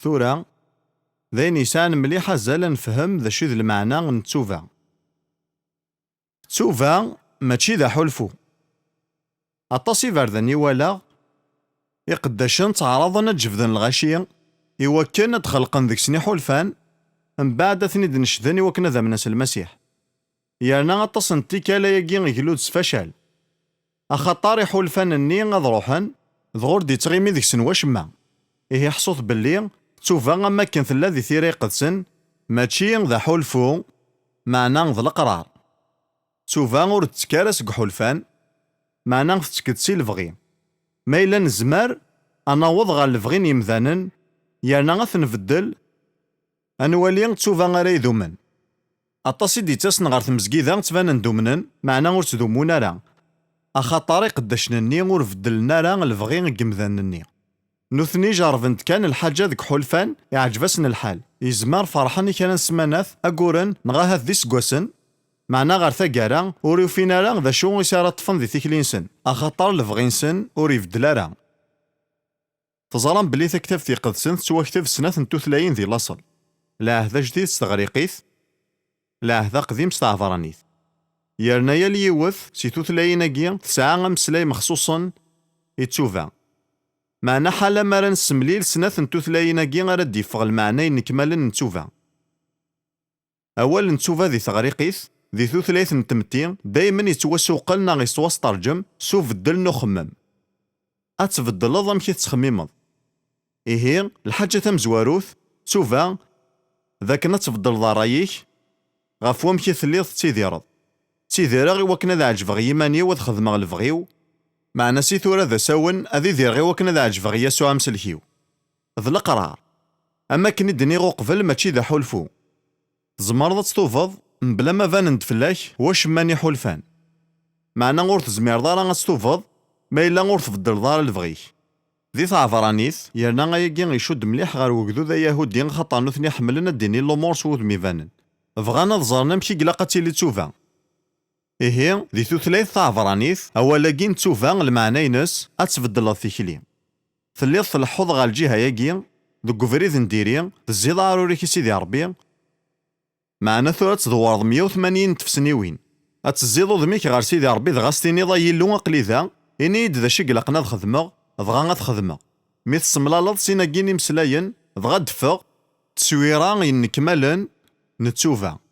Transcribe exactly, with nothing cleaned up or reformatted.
Tura, d ayen yesɛan mliḥ azal ad nefhem d acu i d lmeɛna n ttuba. Ttuba mačči d aḥulfu. Aṭas iberdan i walaɣ, iqeddacen ttɛaraḍen ad jebden lɣaci i wakken ad d-xelqen deg-sen iḥulfan, mbeɛd ad ten-id-necden i wakken ad amnen s Lmasiḥ. Yerna aṭas n tikkal ayagi igellu-d s facal. Axaṭer iḥulfan-nni ad ruḥen, dɣa ur d-ittɣimi deg-sen wacemma. Ihi ḥṣut belli ttuba am akken tella di Tira Iqedsen, mačči d aḥulfu, meɛna d leqrar. Ttuba ur d-tekk ara seg uḥulfan, meɛna tettekk-d si lebɣi. Ma yella nezmer ad naweḍ ɣer lebɣi n yemdanen, yerna ad t-nbeddel, ad nwali ttuba ara idumen. Aṭas i d-ittasen ɣer tmezgida ttbanen-d umnen, meɛna ur ttdumun ara, axaṭer iqeddacen-nni ur beddlen ara lebɣi n yemdanen-nni. Nutni jerrben-d kan lḥaǧa deg iḥulfan, iɛǧeb-asen lḥal. Yezmer ferḥen i kra n ssmanat, agguren, neɣ ahat d iseggasen, meɛna ɣer taggara ur ufin ara d acu i s ara ṭṭfen di tikli-nsen, axaṭer lebɣi-nsen ur ibeddel ara. Teẓram belli Taktabt Iqedsen tettwakteb snat n tutlayin di laṣel, Lɛehd Ajdid s teɣriqit, Lɛehd Aqdim s tɛebranit. Yerna yal yiwet si tutlayin-agi tesɛa ameslay mexṣuṣen i ttuba. Meɛna ḥala mi ara nessemlil snat n tutlayin-agi ara d-yeffeɣ lmeɛna inekmalen n ttuba. Awal n ttuba di teɣriqit, di tutlayt n tmetti, daymen yettwasuqel neɣ yettwasṭerǧem s ubeddel n uxemmem. Ad tbeddleḍ amek i tettxemmimeḍ. Ihi, lḥaǧa tamezwarut, ttuba, d akken ad tbeddleḍ ṛṛay-ik ɣef wamek i telliḍ tettidireḍ. Ttidireɣ i wakken ad ɛeǧbeɣ i yiman-iw, ad xedmeɣ lebɣi-w, meɛna si tura d asawen ad idireɣ i wakken ad ɛeǧbeɣ i Yasuɛ amsellek-iw. D leqrar. Am akken i d-nniɣ uqbel, mačči d aḥulfu. Tzemreḍ ad ttubeḍ mebla ma banen-d fell-ak wacemma n iḥulfan. Meɛna ur tezmireḍ ara ad ttubeḍ ma yella ur tbeddleḍ ara lebɣi-k. Di tɛebranit, yerna ayagi icudd mliḥ ɣer wegdud ayahudi, axaṭer nutni ḥemmlen ad d-inin lumuṛ s wudem ibanen. Bɣan ad ẓren amek i ilaq ad tili ttuba. Ihi, di tutlayt taɛebranit, awal-agi n ttuba, lmeɛna-ines, ad tbeddleḍ tikli. Telliḍ tleḥḥuḍ ɣer lǧiha-agi, deg ubrid n diri, tezziḍ aɛrur-ik i Sidi Ṛebbi, meɛna tura ad tdewwreḍ meyya u tmanyin n tfesniwin. Ad tezziḍ udem-ik ɣer Sidi Ṛebbi, dɣa s-tiniḍ: "Ay Illu, aql-i da, ini-yi-d d acu i ilaqen ad xedmeɣ, dɣa ad t-xedmeɣ." Mi tessemlaleḍ sin-agi n imeslayen, dɣa ad d-teffeɣ teswira yennekmalen n ttuba.